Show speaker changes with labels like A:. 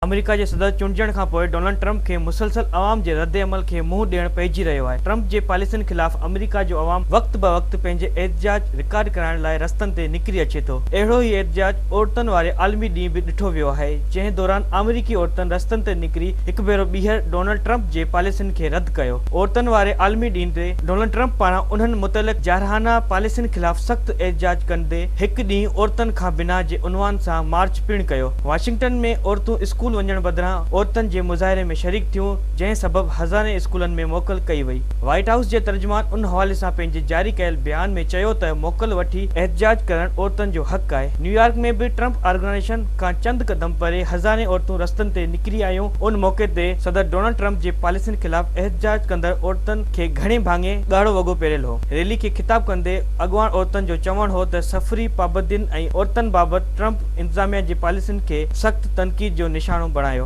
A: آمريڪا جي صدر چونڊجڻ کانپوء ڊونلڊ ٽرمپ کي مسلسل عوام جي ردعمل کي منهن ڏيڻ پئجي رهيو آهي. ٽرمپ جي پاليسين خلاف آمريڪا جو عوام وقت بوقت پنهنجي احتجاج رڪارڊ ڪرائڻ لاء رستن تي نڪري اچي ٿو. اهڙو ئي احتجاج عورتن واري عالمي ڏينهن به ڏٺو ويو آهي، جنهن دوران آمريڪي عورتن رستن تي نڪري هڪ ڀيرو ٻيهر ڊونلڊ ٽرمپ جي پاليسين کي رد ڪيو. عورتن واري عالمي ڏينهن تي ڊونلڊ ٽرمپ پاران انهن متعلق جارحانه پاليسين خلاف سخت احتجاج ڪندي هڪ ڏينهن عورتن کان بنا جي عنوان سان مارچ پڻ ڪيو. واشنگٽن ۾ عورتون اسڪول وڃڻ بدران عورتن جي مظاهري ۾ شريڪ ٿيون، جنهن سبب هزارين اسڪولن ۾ موڪل ڪئي وئي. وائيٽ هائوس جي ترجمان ان حوالي سان پنهنجي جاري ڪيل بيان ۾ چيو ته موڪل وٺي احتجاج ڪرڻ عورتن جو حق آهي. نيويارڪ ۾ به ٽرمپ آرگنائيزيشن کان چند قدم پري هزارين عورتون رستن تي نڪري آيون. ان موقعي تي صدر ڊونلڊ ٽرمپ جي پاليسين خلاف احتجاج ڪندڙ عورتن کي گهڻي ڀاڱي ڳاڙهو وڳو پهريل هو. ريلي کي خطاب ڪندي اڳواڻ عورتن جو چوڻ هو ته سفري پابندين ۽ عورتن بابت ٽرمپ انتظاميا جي پاليسين کي سخت تنقيد جو نشانو بڻايو.